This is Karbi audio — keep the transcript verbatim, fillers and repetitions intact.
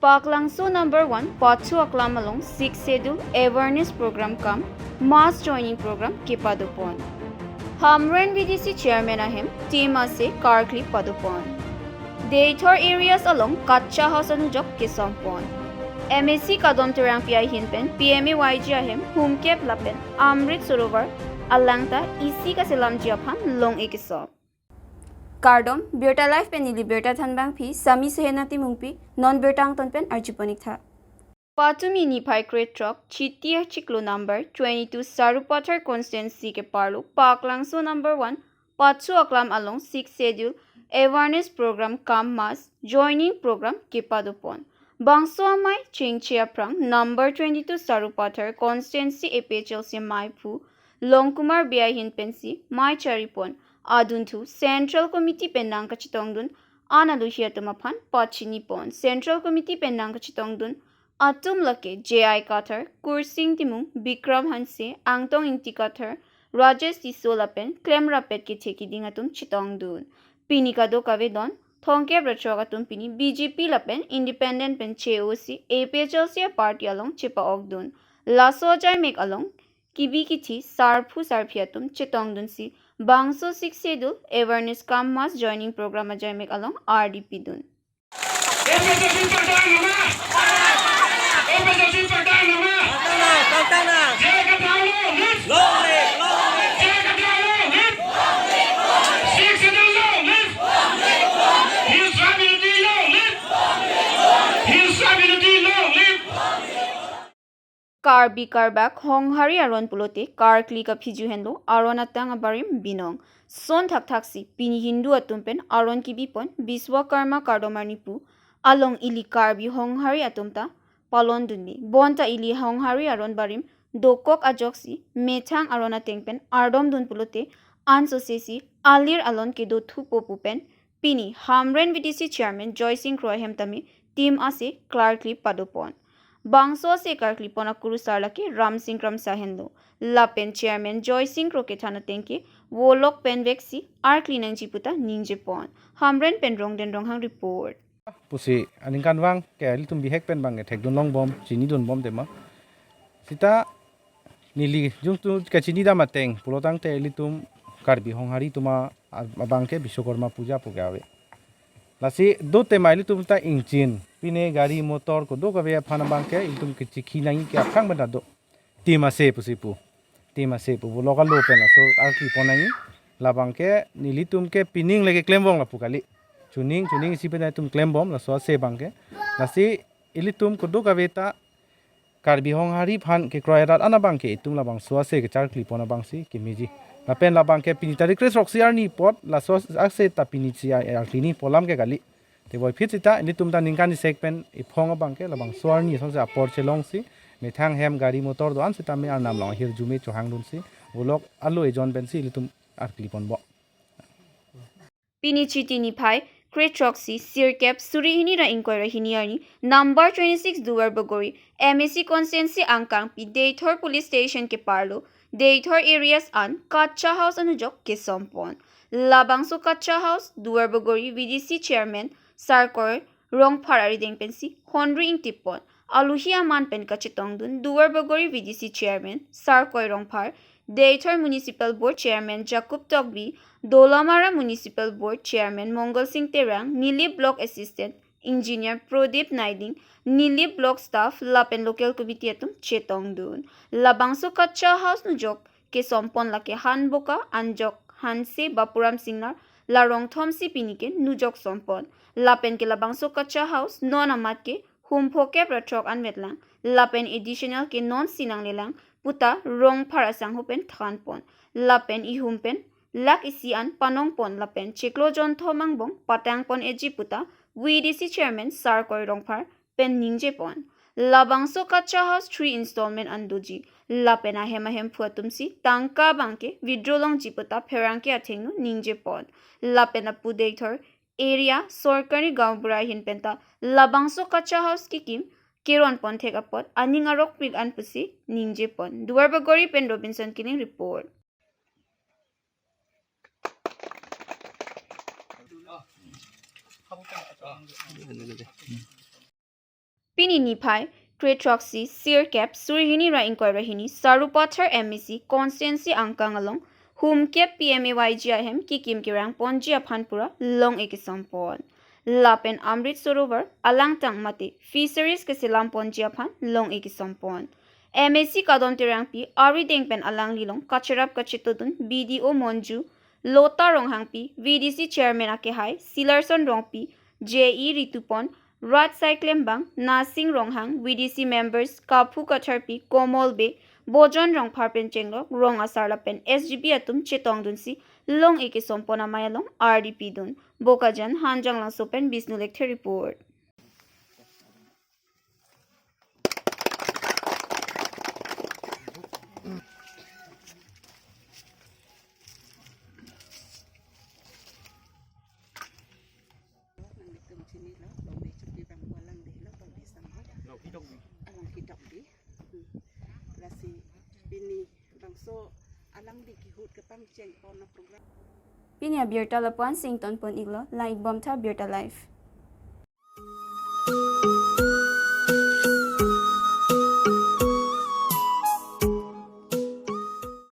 Paklangso number one Pachu Aklam along Sixth Schedule Awareness Program cum Mass Joining Program kepadopon. Hamren V D C Chairman ahem team ase karkli padopon. Deithor areas along kacha house anujok kesompon. M A C Kadom Terangpi ahin pen P M A Y G ahem humkep lapen Amrit Sarovar alangta isi kaselamji aphan long-e kesom. Kardom, Birta Live pen neli birta thanbangpi Sami Sehena Timungpi, non birta angton pen arjupon-ik tha. Patumi niphai krethrok Chiti achiklo number twenty-two Sarupathar constituency keparlo Paklangso number one Pachu Aklam along Sixth Schedule Awareness Program cum Mass Joining Program kepadopon. Bangso amei chengche aphrang number twenty-two Sarupathar constituency A P H L C meiphu Longkumar Bey ahin pensi mei charipon. Adunthu Central Committee pen nangkachetongdun an aluhi atum aphan pachinipon. Central Committee pen nangkachetongdun atum lake J I Kathar, Kursing Timung, Bikram Hanse, Angtong Ingti Kathar, Rajesh Tisso lapen klemrapet kethe kiding atum chetongdun. Pini kadokave don thomkep ra throk atum pini B J P lapen independent pen che-osi A P H L C a-party along chepa-okdun. Laso ajaimek along kibi kithi sarphu sarpi atum chetongdunsi bangso Sixth Schedule Awareness cum Mass Joining Program ajaimek along ardi pidun. A P H L C pagdang nama! A P H L C pagdang nama! Pagdang nama! Pagdang nama! J I Kathar long live! Long live! Long live! J I Kathar long live! Sixth Schedule long live! Hill Tribe Unity long live! Hill Tribe Unity long live! Karbi Karbak Honghari aron pulote karkli kaphiju henlo aron atang abarim binong. Son thakthaksi pini Hindu atum pen aron kibipon Biswakarma kardom arni pu along ili Karbi Honghari atum ta palondunde. Bonta ili Honghari aron barim dokok ajoksi methang aron ateng pen ardomdun pulote ansose si alir alon kedo thupo pu pen pini Hamren V D C Chairman Joysing Kro ahem tame team ase karkli padopon. Bangso ase karklipon akurusar lake Ramsing Kramsa henlo. Lapen Chairman Joysing Kro kethan ateng ke volok pen veksi arkli nangji puta ningjepon. Hamren pen Rongden Ronghang report. Pusi aningkanvang ke ilitum bihek pen abang ke thekdun longbom, chinidunbom tema. Sita neli jungtu kachinidam ateng pulotangte ilitum Karbi Honghari atum abang ke Biswakarma puja pu ke ave. Lasi do tema ilitum ta ingchin, pine gari motor kadokave aphan abang ke ilitum kechikhi nangji ke aphrang pen ta do. Team ase pusi pu. Team ase pu. Volok alo pen laso arklipon nangji. Labang ke nelitum ke pining lake klembom lapu kali. Chuning, chuning isi pen itum klembom laso ase abang ke. Lasi ilitum kadokave ta Karbi Honghari aphan kekroi rat an abang ke itum labangso ase kecharklipon abangsi kemeji. Lapen labang ke pini tarik kresroksi arni apot laso ase ta pini si ar-, arklini pu alam ke kali. Te voiphit sita ilitum ta ningkan isek pen iphong abang ke labangso arni asonsi apor chelongsi methang hem gari motor do-an sitame arnam along ahirjume chohangdunsi volok alo ejon pensi ilitum arkliponbom. Pini Chiti niphai krethroksi sirkep suri hini ra ingkoi ra hini arni number twenty-six Duarbagori M A C constituency angkangpi Deithor Police Station keparlo Deithor areas an kacha house anujok kesompon. Labangso kacha house Duarbagori V D C Chairman Sarkoi Rongphar arideng pensi honri ingtipon. Aluhi aman pen kachetongdun Duarbagori V D C Chairman Sarkoi Rongphar, Deithor Municipal Board Chairman Jacob Tokbi, Dolamara Municipal Board Chairman Mongal Singh Terang, Nilip Block Assistant Engineer Prodip Naiding, Nilip Block Staff lapen Local Committee atum chetongdun. Labangso kacha house nujok kesompon lake Hanboka, Anjok, Hanse, Bapuram Singnar, la rong thomsi pini ke nujok sompon. Lapen ke labangso kacha house non amat ke hum phokep ra throk anvetlang. Lapen additional ke nonsi nanglelang puta Rongphar asangho pen thanpon. Lapen ihum pen lakh isi an panongpon lapen chiklo jon thom angbong patangpon-eji puta V D C Chairman Sarkoi Rongphar pen ningjepon. Labangso kacha house three installment an doji. Lapen ahem ahemphu atumsi tangka abang ke withdraw longji puta pherangke athengno ningjepon. Lapen apu Deithor area sorkari gaonbura ahin penta labangso kacha house kekim keronpon thek apot aning arokpik an pusi ningjepon. Duarbagori pen Robinson Killing report. Pini niphai kre-throksi sirkep suri hini ra ingkoi ra hini Sarupathar M A C constituency angkang along humkep P M A Y G ahem kekim kerang ponji aphan pura long-e kesompon. Lapen Amrit Sarovar alangtang mate fisheries keselam ponji aphan long-e kesompon. M A C Kadom Terangpi arideng pen alanglilong kacherap kachetodun B D O Monju, Lota Ronghangpi, V D C Chairman akehai Silarson Rongpi, J E Ritupon, Rat Saiklembang, Nasing Ronghang, V D C members Kaphu Katharpi, Komol Bey, Bojon Rongphar pen chenglok rong asar lapen S G B atum chetongdunsi long-e kesompon amei along ardi pidun. Bokajan, Hanjanglangso pen Bisnu Lekthe report. Nanglitum chinilo, Longri Choki abang ko alangli lo, Longri Samha. Alangli Tokbi. Hmm. Lasi pini bangso alangli kehut kepangcheng pon a-program. Pini abirta lapu-an si ingtonpon iklo, lang-ikbomtha Birta Live.